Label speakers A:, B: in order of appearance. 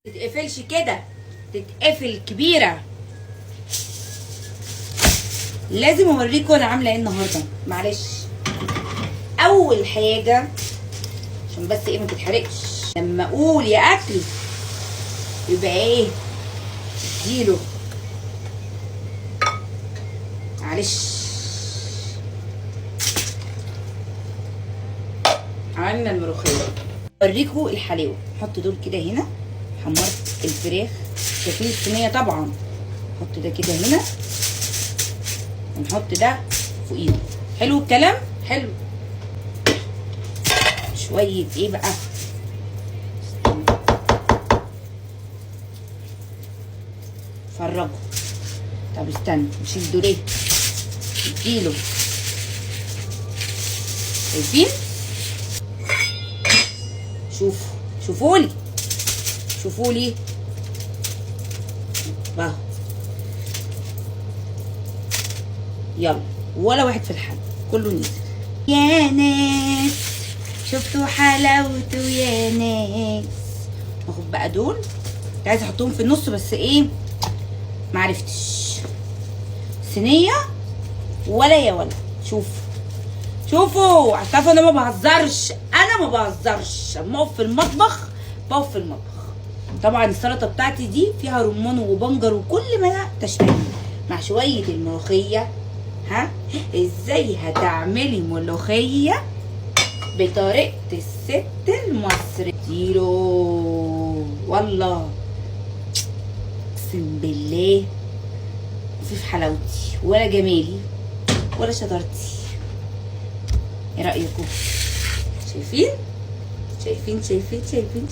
A: تتقفلش كده، تتقفل كبيرة. لازم اوريكم انا عامله ايه النهارده، معلش. اول حاجة عشان بس ايه ما تتحرقش، لما اقول يا اكل يبقى ايه اديله، معلش. عملنا الملوخية، اوريكم الحلاوة. نحط دول كده هنا. حمرت الفراخ، شايفين الصينية طبعا. نحط ده كده هنا ونحط ده فوقيهم. حلو الكلام؟ حلو. شوية ايه بقى، فرجوا. طب استنى نشيل دول ايه، اديله. شايفين؟ شوفوا، شوفولي، شوفولي اهو. يلا ولا واحد في الحل، كله نزل. يا ناس شفتوا حلاوته يا ناس. ناخد بقى دول، كنت عايزه احطهم في النص بس ايه معرفتش. صينية ولا يا ولا. شوفوا شوفوا، عارفه انا ما بهزرش، انا ما بهزرش. اما اقف في المطبخ بقف في المطبخ. طبعا السلطة بتاعتي دي فيها رمان وبنجر وكل ما تشتهي مع شوية الملوخية. ها ازاي هتعملي ملوخية بطريقة الست المصري؟ ديلو والله اقسم بالله ما في حلاوتي ولا جمالي ولا شطارتي. ايه رايكم؟ شايفين شايفين شايفين شايفين؟